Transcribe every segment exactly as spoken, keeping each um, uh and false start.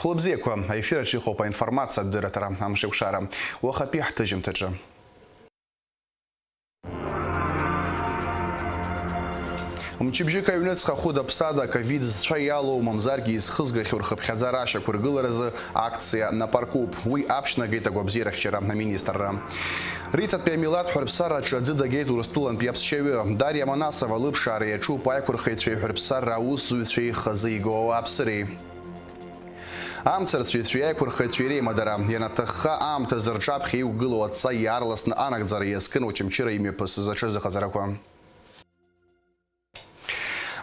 Лыбзиақәа, аефир аҿы иҟоуп аинформациатә дырраҭара «Амшеикәшара». Уахатәи ҳҭыжьымҭаҿы. Мчыбжьык аҩныҵҟа хәыда-ԥсада ковид зцәа иалоу, мамзаргьы изхызгахьоу рхыԥхьаӡара ашьақәыргыларазы акциа напаркуп. Уи аԥшьнагеит агәабзиарахьчара аминистрра. Риҵатәи амилаҭ ҳәырԥсараҿы аӡы дагеит Урыстәылантәи аԥсшьаҩы. Дариа Манасова лыԥшаара иаҿуп аиқәырхаҩцәеи ҳәырԥсарра аусзуҩцәеи хазы игоу ауааԥсыреи. Амцарцәеи аиқәырхаҩцәеи реимадара, ианаҭахха аамҭазы рҿаԥхьа иқәгылоу адҵа иаарласны анагӡара иазкын Очамчыра имҩаԥысыз аҽазыҟаҵарақәа.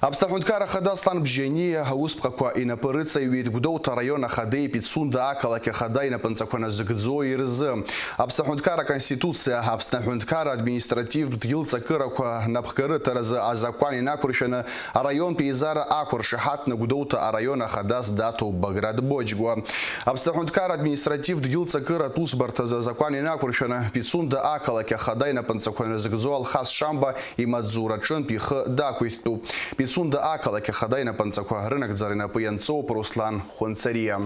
Аԥсны аҳәынҭқарра ахада Аслан Бжьаниа аусԥҟақәа инапы рыҵаҩит Гәдоуҭа араион ахадеи Пицунда ақалақь ахада инапынҵақәа назыгӡо ирзы. Аԥсны аҳәынҭқарра Аконституциа, Аԥсны аҳәынҭқарра административтә дгьылҵакырақәа рнапхгарыҭаразы азакәан инақәыршәаны араионтә еизара ақәыршаҳаҭны Гәдоуҭа араион ахадас даҭоуп Баграт Боџьгәа. Аԥсны аҳәынҭқарра административтә дгьылҵакыратә усбарҭазы азакәан инақәыршәаны Пицунда ақалақь ахада инапынҵақәа назыгӡо Алхас Шамба имаҵзураҿынтә ихы дақәиҭтәуп. Пицунда ақалақь ахада инапынҵақәа рынагӡара инапы ианҵоуп Руслан Хәынцариа.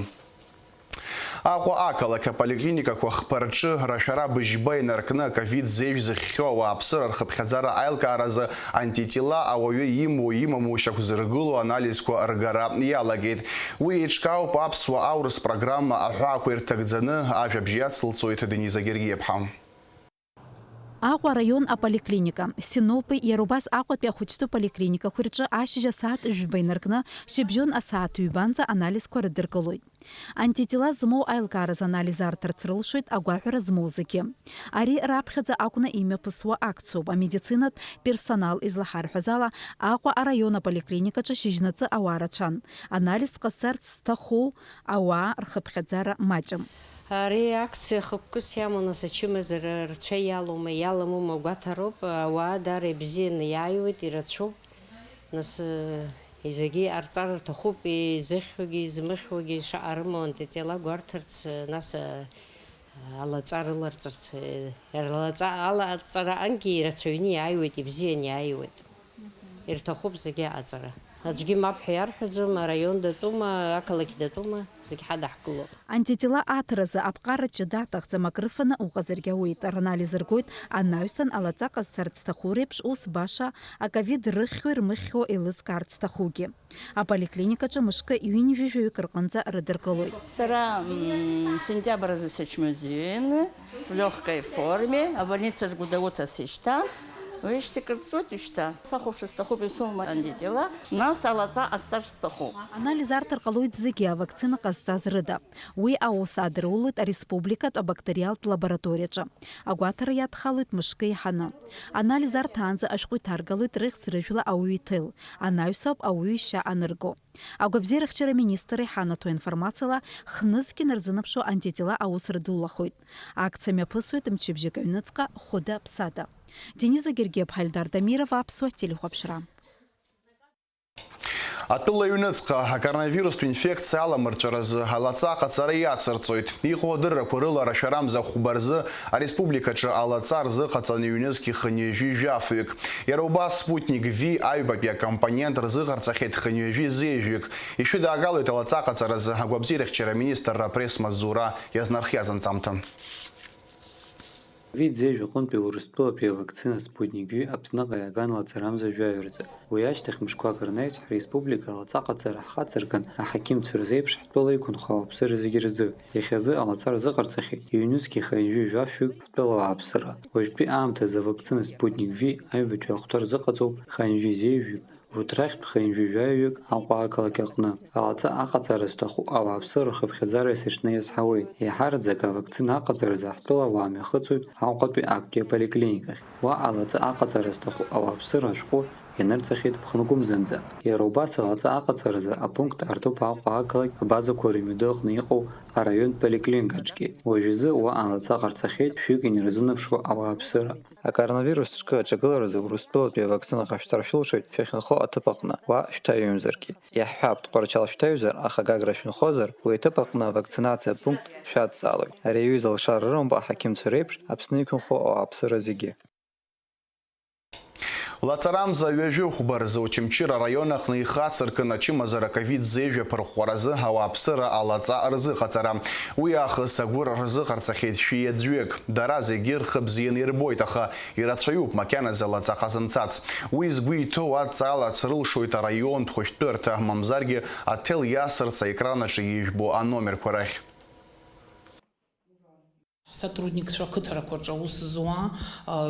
Аҟәа ақалақь аполиклиникақәа хԥа рҿы рашәара быжьба инаркны аковид зеижә зыхьхьоу ауааԥсыра рхыԥхьаӡара аилкааразы антитела ауаҩы имоу-имаму шьақәзыргыло анализқәа ргара иалагеит. Уи еиҿкаауп аԥсуа аурыс программа аҳәаақәа ирҭагӡаны, ажәабжь иацылҵоит Дениза Гергиаԥҳа. Аҟәа араион аполиклиника, Синопи, иара убас Аҟәатәи ахәыҷтәы поликлиникақәа рҿы ашьыжь асааҭ жәба инаркны, шьыбжьон асааҭ ҩбанӡа анализқәа рыдыркылоит. Антитела змоу аилкааразы анализ арҭарц рылшоит агәаҳәара змоу зегьы. Ари раԥхьаӡа акәны имҩаԥысуа акциоуп, амедицинатә персонал излаҳарҳәаз ала, Аҟәа араион аполиклиникаҿы шьыжьнаҵы ауаа рацәан. Анализ ҟасҵарц зҭаху ауаа рхыԥхьаӡара маҷым. Ари акциа хықәкыс иамоу, нас, ачымазара рцәа иалоума, иаламума гәаҭароуп. Ауаа даара ибзианы иааиуеит, ирацәоуп. Нас, э, зегьы иҟарҵар рҭахуп, изыхьуагьы, измыхьуагьы шаҟа рымоу антитела гәарҭарц, э, нас, э, алаҵа рыларҵарц, э, алаҵа алаҵара ангьы ирацәаҩны иааиуеит, ибзианы иааиуеит. Ирҭахуп зегьы аҟаҵара. Аӡәгьы мап ҳәа иарҳәаӡом, араион датәума, ақалақь датәума, зегь ҳадаҳкылоуп. Антитела аҭаразы аԥҟара ҷыда аҭахӡам, акрыфаны уҟазаргьы ауеит. Ранализ ргоит, анаҩсан алаҵа ҟазҵарц зҭаху реиԥш, ус баша аковид рыхьхьоу ирмыхьхьоу еилызкаарц зҭахугьы. Аполиклиникаҿы мышкы ҩынҩажәаҩык рҟынӡа рыдыркылоит. Сара, м, сентиабр азы сычмазаҩын, в лёгкой форме, абольницаҿ Гәдоуҭа сышьҭан, уи шьҭа кыр ҵуеит уажәшьҭа. Сахәаԥшыр сҭахуп, исоума антитела, нас алаҵа ҟасҵар сҭахуп. Анализ арҭар ҟалоит зегьы авакцина ҟазҵаз рыда. Уи аус адырулоит ареспубликатә абактериалтә лабораториаҿы. Агәаҭара иадхалоит мышкы иҳаны. Анализ арҭаанӡа ашәҟәы иҭаргалоит рыхьӡ-рыжәла ауаҩы иҭел, анаҩсоуп ауаҩы ишьа анырго. Агәабзиарахьчара аминистр иҳанаҭо аинформациала, хнызқь инарзынаԥшуа антитела аус рыдулахоит. Акциа мҩаԥысуеит мчыбжьык аҩныҵҟа хәыда-ԥсада. Дениза Гергиаԥҳа, Ельдар Дамиров, Аԥсуа телехәаԥшра. Атәыла аҩныҵҟа акоронавирустә инфекциа аламырҵәаразы алаҵа аҟаҵара иацырҵоит. Иҟоу адыррақәа рыла, рашәарамза хәба рзы ареспубликаҿы алаҵа рзыҟаҵаны ҩнызқь хынҩажәи жәафҩык. Иара убас Спутник V аҩбатәи акомпонент рзыҟарҵахьеит хынҩажәи зеижәҩык. Ишәыдаагалоит алаҵа аҟаҵаразы агәабзиарахьчара аминистрра апресс-маҵзура иазнархиаз анҵамҭа. Вид зеижә аҟынтәи Урыстәылатәи авакцина Спутник V Аԥсныҟа иааган лаҵарамза жәаҩа рзы. Уи ашьҭахь мышқәак рнаҩс ҳреспублика алаҵа ҟаҵара ҳхацыркын, аҳақьымцәа рзеиԥш ҳтәыла иқәынхо ауааԥсыра зегьы рзы. Иахьазы алаҵа рзыҟарҵахьеит ҩнызқь хынҩажәи жәафҩык ҳтәыла ауааԥсыра. Уажәтәи аамҭазы авакцина Спутник V аҩбатәи ахәҭа рзыҟаҵоуп хынҩажәи зеижәҩык, урҭ рахьтә хынҩажәи жәаҩаҩык Аҟәа ақалақь аҟны. Алаҵа аҟаҵара зҭаху ауааԥсыра рхыԥхьаӡара есыҽны иазҳауеит. Еиҳараӡак авакцина аҟаҵаразы ҳтәыла ауаа мҩахыҵуеит Аҟәатәи актәи аполиклиникахь. Уа алаҵа аҟаҵара зҭаху ауааԥсыра ашәҟәы ианырҵахьеит Ԥхныгәымзанӡа. Иара убас алаҵа аҟаҵаразы апункт артуп Аҟәа ақалақь абазақәа рымҩаду аҟны иҟоу араионтә поликлиникаҿгьы. Уажәазы уа алаҵа ҟарҵахьеит шәҩык инарзынаԥшуа ауааԥсыра. Акоронавирус ҿкы аҿагыларазы Урыстәылатәи авакцина ҟашәҵар шәылшоит шәахьынхо аҭыԥ аҟны, уа шәҭаҩымзаргьы. Иаҳҳәап, Тҟәарчал шәҭаҩзар, аха Гагра шәынхозар, уи аҭыԥ аҟны авакцинациа пункт шәадҵаалоит. Ари аҩыза алшара рымоуп аҳақьымцәа реиԥш Аԥсны иқәынхо ауааԥсыра зегьы. Лаҵарамза ҩажәи хәба рзы Очамчыра араион аҟны ихацыркын ачымазара ковид зеижә аԥырхәхәаразы ауааԥсыра алаҵа рзыҟаҵара. Уи аахыс агәыр рзыҟарҵахьеит шәи аӡәҩык. Дара зегьы рхы бзианы ирбоит, аха ирацәаҩуп макьаназы лаҵа ҟазымҵац. Уи згәы иҭоу адҵааларц рылшоит араионтә хәышәтәырҭа, мамзаргьы аҭел иасырц аекран аҿы ижәбо аномерқәа рахь. Ҳсотрудникцәа ақыҭарақәа рҿы аус зуа, а,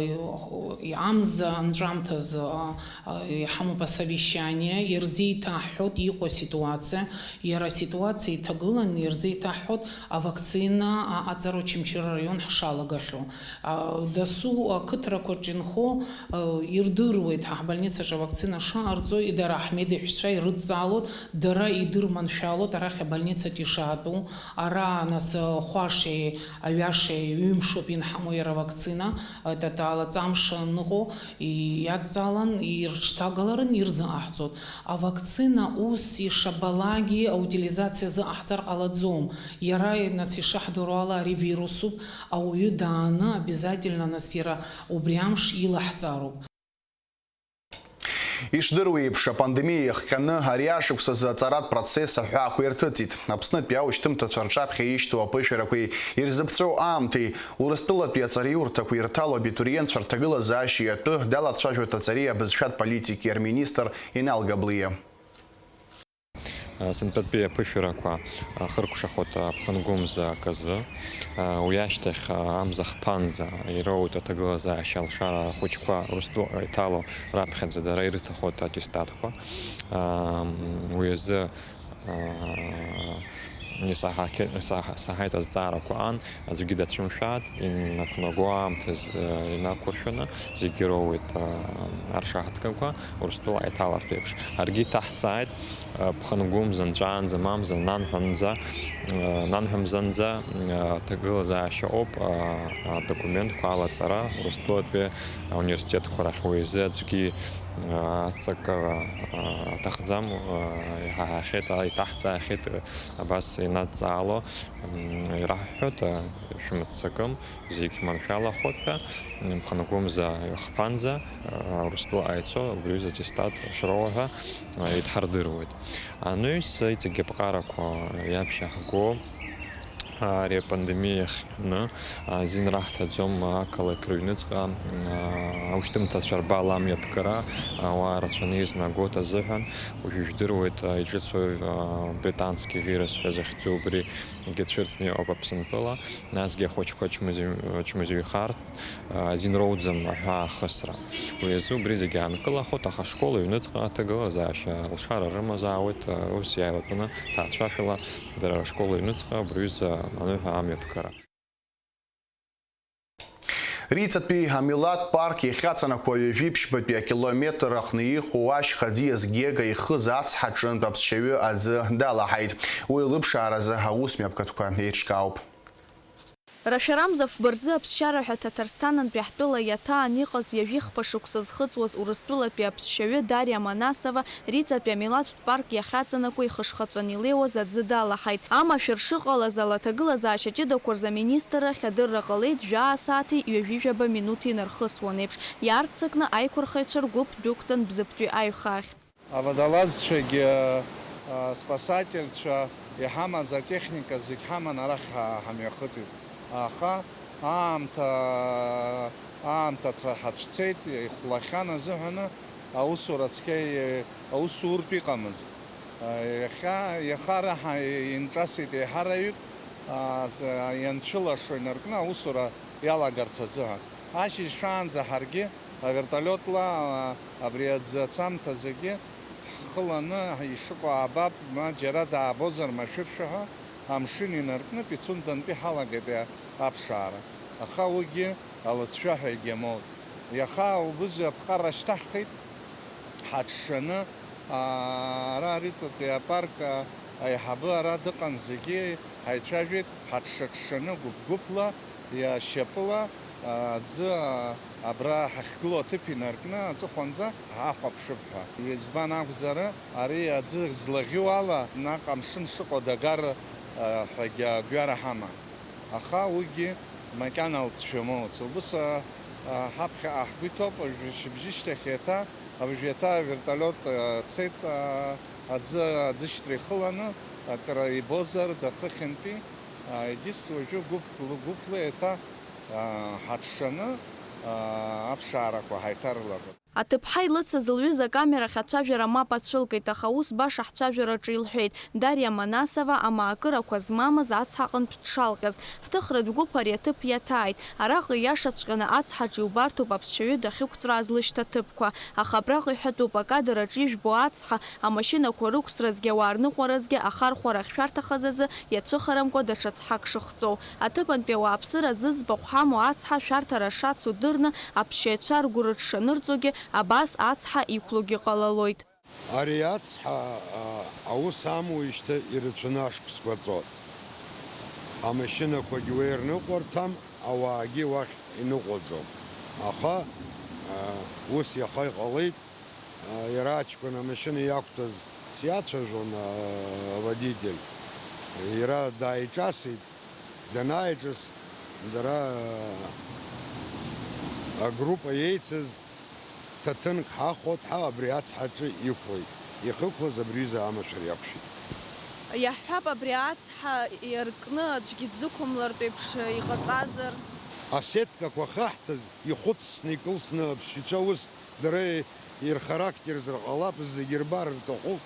амза анҵәамҭазы, а, а, иҳамоуп асовещание, ирзеиҭаҳҳәоит иҟоу аситуациа, иара аситуациа иҭагылан ирзеиҭаҳҳәоит авакцина, а, аҵара Очамчыра араион ҳшалагахьоу. А, дасу ақыҭарақәа рҿы инхо, а, ирдыруеит ҳа ҳбольницаҿы авакцина шаҟарҵо, дара ҳмедеҳәшьцәа ирыдҵаалоит, дара идырманшәалоит арахь абольницаҿы ишаатәу. Ара, нас, хәашеи аҩашеи ҩымшоуп инҳамоу иара авакцина, тата алаҵамш аныҟоу, иадҵалан, ирыҽҭагаларын, ирзыҟаҳҵоит. Авакцина ус ишабалакгьы аутилизациа зыҟаҳҵар ҟалаӡом. Иара, нас, ишаҳдыруа ала, ари вирусуп, ауаҩы дааны, обязательно, нас, иара убри амш илаҳҵароуп. Ишдыру еиԥш, апандемиа иахҟьаны ари ашықәсазы аҵаратә процесс аҳәаақәа ирҭыҵит. Аԥснытәи аушьҭымҭацәа рҿаԥхьа ишьҭоу аԥышәарақәеи ирзыԥҵәоу аамҭеи, Урыстәылатәи аҵараиурҭақәа ирҭало абитуриентцәа рҭагылазаашьеи атәы далацәажәоит аҵареи абызшәатә политики рминистр Инал Габлиа. Сынтәатәи аԥышәарақәа хыркәшахоит Ԥхынгәымза аказы. Уи ашьҭахь амза хԥанӡа ироуеит аҭагылазаашьа алшара ахәыҷқәа Урыстәыла иҭало раԥхьаӡа дара ирыҭахоит аттестатқәа. Уи азы исаҳахьеит, исаҳа-, саҳаит азҵаарақәа ан, аӡәгьы дацәымшәааит, инақәнаго аамҭазы инақәыршәаны зегьы роуеит аршаҳаҭгақәа Урыстәыла аиҭалартә еиԥш. Аргьы иҭаҳҵааит, Ԥхынгәымза нҵәаанӡа, мамза нанҳәанӡа, нанҳәамзанӡа, аҭагылазаашьа ыҟоуп, адокументқәа алаҵара Урыстәылатәи ауниверситетқәа рахь. Уи азы аӡәгьы аццакыра аҭахӡам, иҳаҳахьеит, иҭаҳҵаахьеит, абас инадҵаало, ираҳҳәоит, шәмыццакым. Зегь маншәалахоит ҳәа, Ԥхынгәымза хԥанӡа, Урыстәыла аицо, убри аҩыза аттестат шроуа ҳәа идҳардыруеит. Анаҩс, иҵегь аԥҟарақәа иаԥшьаҳго, ари апандемиа иахҟьаны, азин раҳҭаӡом ақалақь рыҩныҵҟа аушьҭымҭацәа рбала амҩаԥгара, ауаа рацәаны изнагоит азыҳәан, уажәы ижәдыруеит, иҿыцу британски вирус ҳәа захьӡу убри. Егьацәырҵны иҟоуп Аԥсынтәыла, насгьы ахәыҷқәа чмазаҩ-, чмазаҩхартә азин роуӡом аҳәаа ахысра. Уи азы убри зегьы аанкылахоит, аха ашкол аҩныҵҟа аҭагылазаашьа алшара рымазаауеит, ус иааилатәаны ҭаацәашәала дара рышкол аҩныҵҟа абри аҩыза аныҳәа амҩаԥгара. Риҵатәи амилаҭтә парк иахьаҵанакуа ҩажәи ԥшьбатәи акилометр аҟны иҟоу ашьха аӡиас Гега ихыз ацҳа аҿынтә аԥсшьаҩы аӡы далаҳаит. Уи лыԥшааразы аус мҩаԥгатәқәа еиҿкаауп. Рашәарамза фба рзы аԥсшьара ҳәа Ҭаҭарсҭанынтәи ҳтәыла иаҭаан иҟаз ҩажәи хԥа шықәса зхыҵуаз Урыстәылатәи аԥсшьаҩы Дариа Манасова Риҵатәи амилаҭтә парк иахьаҵанакуа ихышхаҵәаны илеиуаз аӡы далаҳаит. Амашәыр шыҟалаз ала аҭагылазаашьа ҷыдақәа рзы аминистр ахь адырра ҟалеит, жәаа сааҭи ҩажәи жәаба минуҭи инархысуан еиԥш, иаарццакны аиқәырхаҩцәа ргәыԥ дәықәҵан Бзыԥтәи аҩхаахь. Аводолазцәагьы, а, спасательцәа иҳамаз атехника зегь ҳаман арахь ҳа-, ҳамҩахыҵит. Аха аамҭа, аамҭа ца-, ҳацәцеит, ихәлахьан азыҳәаны аусура цқьа и-, аусуртә иҟамызт. А, иахьа, иаха раҳа инҿасит еиҳараҩык, а, з-, ианцәылашо инаркны аусура иалагарц азыҳәан. Ашьыжь шаанӡа ҳаргьы авертолиотла, а, абри аӡы ацамҭа зегьы ҳхы ланы ишыҟоу аабап, ма џьара даабозар машәыршәа ҳәа, амшын инаркны Пицундантәи ҳалагеит аԥшаара. Аха уигьы алыҵшәа ҳәа егьамоут. Иаха убыс аԥҟара шьҭаҳхит, ҳаҽшаны, ара Риҵатәи апарк аиҳабы ара дыҟан, зегьы ҳаицәажәеит, ҳаҽшаҽшаны гәыԥ-гәыԥла иашьапыла аӡы абра ҳахьгылоу аҭыԥ инаркны аҵыхәанӡа ҳахәаԥшып ҳәа. Избан акәзар, ари аӡы злаӷьу ала наҟ амшын шыҟоу дагар ҳәагьы агәҩара ҳаман. Аха уигьы макьана алҵшәа моуц. Убыс, а, Ҳаԥхьаҟа ҳгәы иҭоуп, уажәы шьыбжьышьҭахь еиҭа, уажәы еиҭа аверталиот цеит, аӡы, аӡышьҭра ихыланы, акыр ибозар, дахыхьынтәи, егьыс уажәы гәыԥ-, гәыԥла еиҭа ҳаҽшаны аԥшаарақәа ҳаиҭарылагон. Аҭыԥҳа илыцыз лҩыза акамерахь ацәажәара мап ацәылкит, аха ус баша ҳцәажәараҿы илҳәеит, Дариа Манасова амаакырақәа змамыз ацҳа аҟынтә дшалҟьаз. Ҳҭыхратә гәыԥ ари аҭыԥ иаҭааит. Араҟа ииашаҵәҟьаны ацҳаҿы иубарҭоуп аԥсшьаҩы дахьықәҵра азлышьҭа ҭыԥқәа. Аха абраҟа иҳәатәуп, акадр аҿы ижәбо ацҳа, амашьынақәа рықәсразгьы ауаа рныҟәаразгьы ахархәара ахьшәарҭахаз азы иацәыхарамкәа даҽа цҳак шыхҵоу. Аҭыԥантәи ауааԥсыра зыӡбахә ҳамоу ацҳа шәарҭара шацу дырны, аԥсшьаҩцәа ргәы рыҽшанырҵогьы абас ацҳа иқәлогьы ҟалалоит. Ари ацҳа, а, аус амуижьҭеи ирацәаны ашықәсқәа ҵуеит. Амашьынақәагьы уа ирныҟәарҭам, ауаагьы уахь иныҟәаӡом. Аха, а, ус иаха иҟалеит, а, иара аҷкәын амашьына иақәтәаз сиацәажәон, а, аводитель. Иара дааиҿасит, данааиҿас, дара, а, агруппа еицыз, ҭаҭынк ҳахәот ҳәа абри ацҳаҿы иқәлеит. Иахьықәлаз абри аҩыза амашәыр иақәшәеит. Иаҳҳәап, абри ацҳа иаркны аӡәгьы дзықәымлартә еиԥш иҟаҵазар? Асеткақәа ахаҳҭыз ихәыцсны, икылсны аԥсшьацәа ус дара ирхарактерзар ҟалап, зегьы ирбар рҭахуп,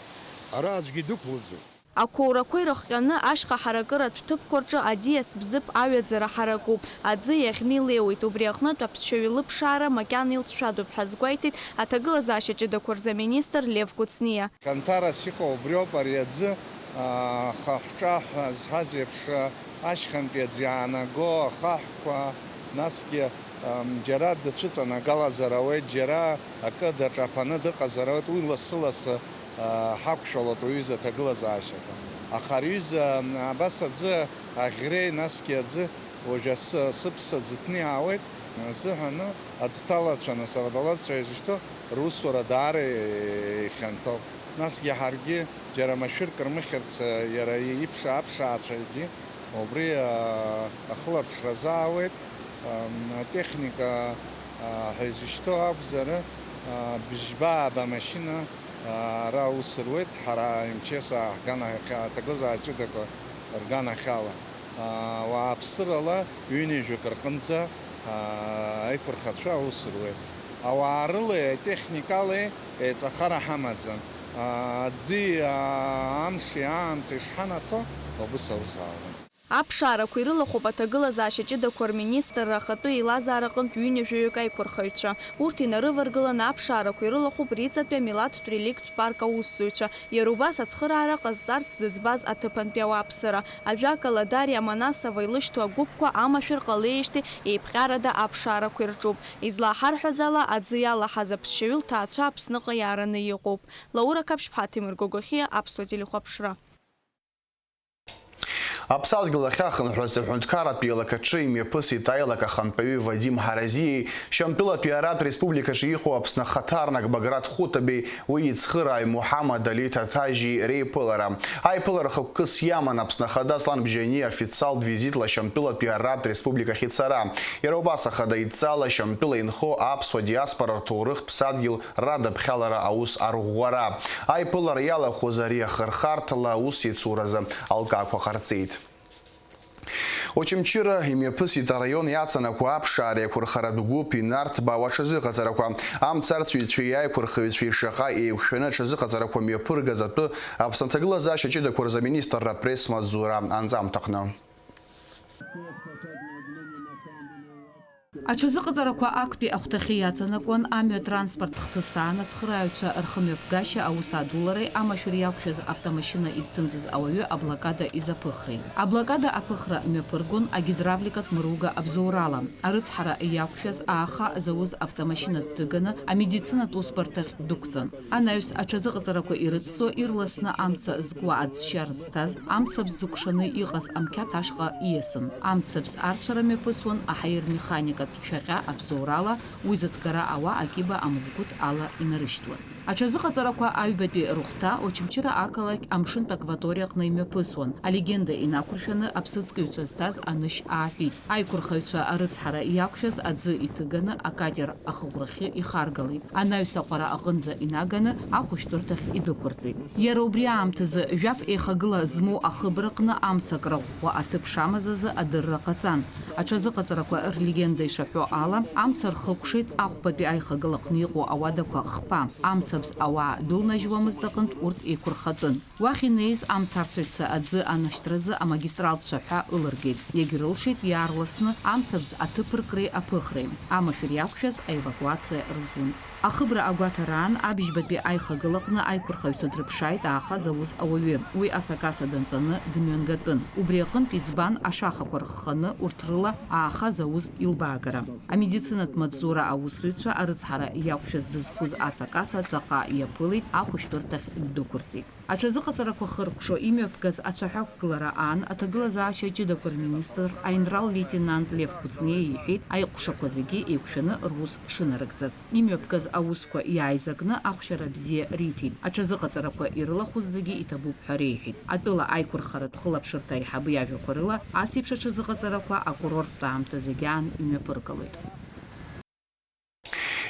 ара аӡәгьы дықәлаӡом. Ақәоурақәа ирыхҟьаны, ашьха ҳаракыратә ҭыԥқәа рҿы аӡиас бзыԥ аҩаӡара ҳаракуп, аӡы иаӷьны илеиуеит, убри аҟнытә аԥсшьаҩы илыԥшаара макьана илҵшәадоуп ҳәа азгәеиҭеит аҭагылазаашьа ҷыдақәа рзы аминистр Лев Кәыҵниа. Ханҭарас иҟоу убриоуп, ари аӡы, а, ахаҳәҿаҳәа зҳәаз еиԥш, а, ашьхантәи аӡы иаанаго ахаҳәқәа, насгьы, ам, џьара дацәыҵанагалазар ауеит, џьара акы даҿаԥаны дыҟазар ауеит, уи лассы-лассы ҳақәшәалоит уҩыза аҭагылазаашьақәа. Аха ари ҩыза, м, абас аӡы аӷьреи, насгьы аӡы уажә асы, сыԥса ӡыҭны иаауеит азыҳәаны, аӡҭалацәа, нас аводолазцәа изышьҭоу русура даара ихьанҭоуп. Насгьы ҳаргьы џьара машәырк рмыхьырц, иара иԥш-, аԥшаацәагьы убри, а, ахылаԥшра азаауеит. Ам, атехника, а, ҳәа изышьҭоу акәзар, а, бжьба-ааба машьына, а, ара аус руеит, ҳара МЧС ааҳган ахьа-, аҭагылазаашьа ҷыдақәа рганахьала. А, уааԥсырала ҩынҩажәак рҟынӡа, а, аиқәырхацәа аус руеит. Ауаа рылеи атехникалеи еиҵахара ҳамаӡам. А, аӡи, а, амши аамҭеи шҳанаҭо, убыс аус аалуеит. Аԥшаарақәа ирылахәуп аҭагылазаашьа ҷыдақәа рминистрра ахатәы еилазаара аҟынтә ҩынҩажәаҩык аиқәырхаҩцәа. Урҭ инарываргыланы аԥшаарақәа ирылахәуп Риҵатәи амилаҭтә реликттә парк аусзуҩцәа, иара убас ацхыраара ҟазҵарц зыӡбаз аҭыԥантәи ауааԥсыра. Ажәакала, Дариа Манасова илышьҭоу агәыԥқәа амашәыр ҟалеижьҭеи еиԥҟьарада аԥшаарақәа ирҿуп. Излаҳарҳәаз ала, аӡы иалаҳаз аԥсшьаҩы лҭаацәа Аԥсныҟа иаараны иҟоуп. Лаура Қаԥшьԥҳа, Ҭемыр Гогохиа, Аԥсуа телехәаԥшра. Аԥсадгьыл ахьахынҳәыз аҳәынҭқарратә еилакаҿы имҩаԥысит аилак ахантәаҩы Вадим Ҳаразиеи, Шьамтәылатәи Аратә Республикаҿы иҟоу Аԥсны ахаҭарнак Баграт Хәыҭабеи, уи ицхырааҩ Муҳаммад Али Ҭаҭажьи реиԥылара. Аиԥылара хықәкыс иаман Аԥсны Ахада Аслан Бжьаниа официалтә визитла Шьамтәылатәи Аратә Республикахь ицара. Иара убас ахада идҵала Шьамтәыла инхо аԥсуа диаспора рҭоурыхтә ԥсадгьыл радыԥхьалара аус арӷәӷәара. Аиԥылара иалахәыз ари ахырхарҭала аусеицуразы алкаақәа ҟарҵеит. Очамчыра имҩаԥысит араион иаҵанакуа аԥшаара еиқәырхаратә гәыԥ инарҭбаау аҽазыҟаҵарақәа. Амцарцәаҩцәеи аиқәырхаҩцәеи шаҟа еиқәшәаны аҽазыҟаҵарақәа мҩаԥыргаз атәы Аԥсны аҭагылазаашьа ҷыдақәа рзы аминистрра апресс-маҵзура анҵамҭа аҟны. Аҽазыҟаҵарақәа актәи ахәҭахьы иаҵанакуан амҩа транспорттә хҭыс аан ацхырааҩцәа рхымҩаԥгашьа аус адулареи амашәыр иақәшәаз автомашьына изҭымҵыз ауаҩы аблокада изаԥыхреи. Аблокада аԥыхра мҩаԥыргон агидравликатә мыруга абзоурала. Арыцҳара иақәшәаз ааха зауз автомашьына дҭыганы амедицинатә усбарҭахь дықәҵан. Анаҩс аҽазыҟаҵарақәа ирыцҵо, ирласны амца зкуа аӡшьар зҭаз, амцабз зыкәшаны иҟаз амқьаҭ ашҟа ииасын. Амцабз арцәара мҩаԥысуан аҳаирмеханикатә шәаҟьа абзоурала, уи зыҭгара ауа акьыба амызгәыҭ ала инарышьҭуан. Аҽазыҟаҵарақәа аҩбатәи рыхәҭа Очамчыра ақалақь амшынтә акваториаҟны имҩаԥысуан. Алегенда инақәыршәаны аԥсыӡкыҩцәа зҭаз анышь ааҳәит. Аиқәырхаҩцәа арыцҳара иақәшәаз аӡы иҭыганы акатер ахыӷәрахьы ихаргалеит. Анаҩс аҟәара аҟынӡа инаганы ахәышәтәырҭахь идәықәырҵеит. Иара убри аамҭазы жәаф еихагыла змоу ахыбраҟны амца акра ӷәӷәа аҭыԥ шамаз азы адырра ҟаҵан. Аҽазыҟаҵарақәа рлегенда ишаҳәо ала, амца рхыкәшеит ахәбатәи аихагылаҟны иҟоу ауадақәа хԥа, амцабз ауаа дәылнажьуамызт аҟынтә урҭ еиқәырхатәын. Уахь инеиз амцарцәаҩцәа аӡы анашьҭразы амагистралтә цәаҳәа ылыргеит. Иагьрылшеит иаарласны амцабз аҭыԥыркреи аԥыхреи, амашәыр иақәшәаз аевакуациа рызун. Ахыбра агәаҭараан, абыжьбатәи аихагылаҟны аиқәырхаҩцәа дрыԥшааит аахаз аус ауаҩы. Уи асакаса данҵаны дымҩангатәын. Убри аҟынтә иӡбан ашахақәа рхханы урҭ рыла аахаз аус илбаагара. Амедицинатә маҵзура аусзуҩцәа арыцҳара иақәшәаз дызқәыз асакаса ҵаҟа иаԥылеит, ахәышәтәырҭахь ддәықәырҵеит. Аҽазыҟаҵарақәа хыркәшо имҩаԥгаз ацәаҳәақәгылара аан аҭагылазаашьа ҷыдақәа рминистр аинрал леитенант Лев Кәыҵниа иҳәеит, аиҟәшақәа зегьы еиқәшәаны рус шынарыгӡаз. Имҩаԥгаз аусқәа иааизакны ахәшьара бзиа риҭеит. Аҽазыҟаҵарақәа ирылахәыз зегьы иҭабуп ҳәа реиҳәеит. Атәыла аиқәырхаратә хылаԥшырҭа аиҳабы иажәақәа рыла, ас еиԥш аҽазыҟаҵарақәа акурорттә аамҭа зегьы аан имҩаԥыргалоит.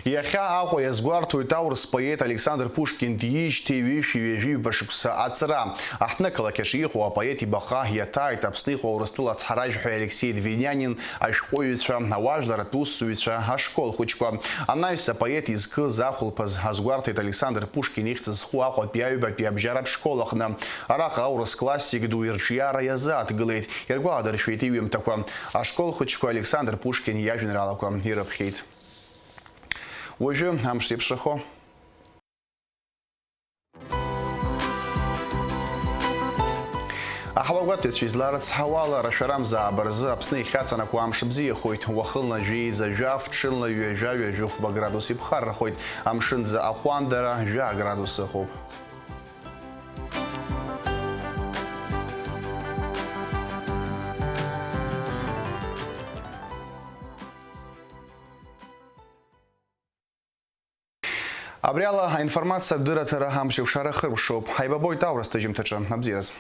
Иахьа Аҟәа иазгәарҭоит аурыс поет Александр Пушкин диижьҭеи ҩышәи ҩажәи ҩба шықәса аҵра. Аҳҭнықалақь аҿы иҟоу апоет ибаҟа иаҭааит Аԥсны иҟоу Урыстәыла ацҳаражәҳәаҩ Алексеи Двинянин, ашәҟәыҩҩцәа, ауаажәларратә усзуҩцәа, ашкол хәыҷқәа. Анаҩс апоет изкыз ахәылԥаз азгәарҭеит Александр Пушкин ихьӡ зху Аҟәатәи аҩбатәи абжьаратә школ аҟны. Араҟа аурыс классик ду ирҿиара иазааҭгылеит, иргәаладыршәеит иҩымҭақәа. Ашкол хәыҷқәа Александр Пушкин иажәеинраалақәа ирыԥхьеит. Уажәы амш зеиԥшрахо. Аҳауагәаҭаҩцәа изларыцҳауала, рашәарамзааб рзы Аԥсны иахьаҵанакуа амш бзиахоит, уахынла жәеиза жәаф, ҽынла ҩажәа, ҩажәи хәба градус иԥхаррахоит, амшынӡы аҟәандара жәа градус ыҟоуп. Абри ала аинформациатә дырраҭара амш еиқәшара хыркәшоуп. Ҳаибабоит аурыс ҭыжьымҭаҿы. Абзиараз.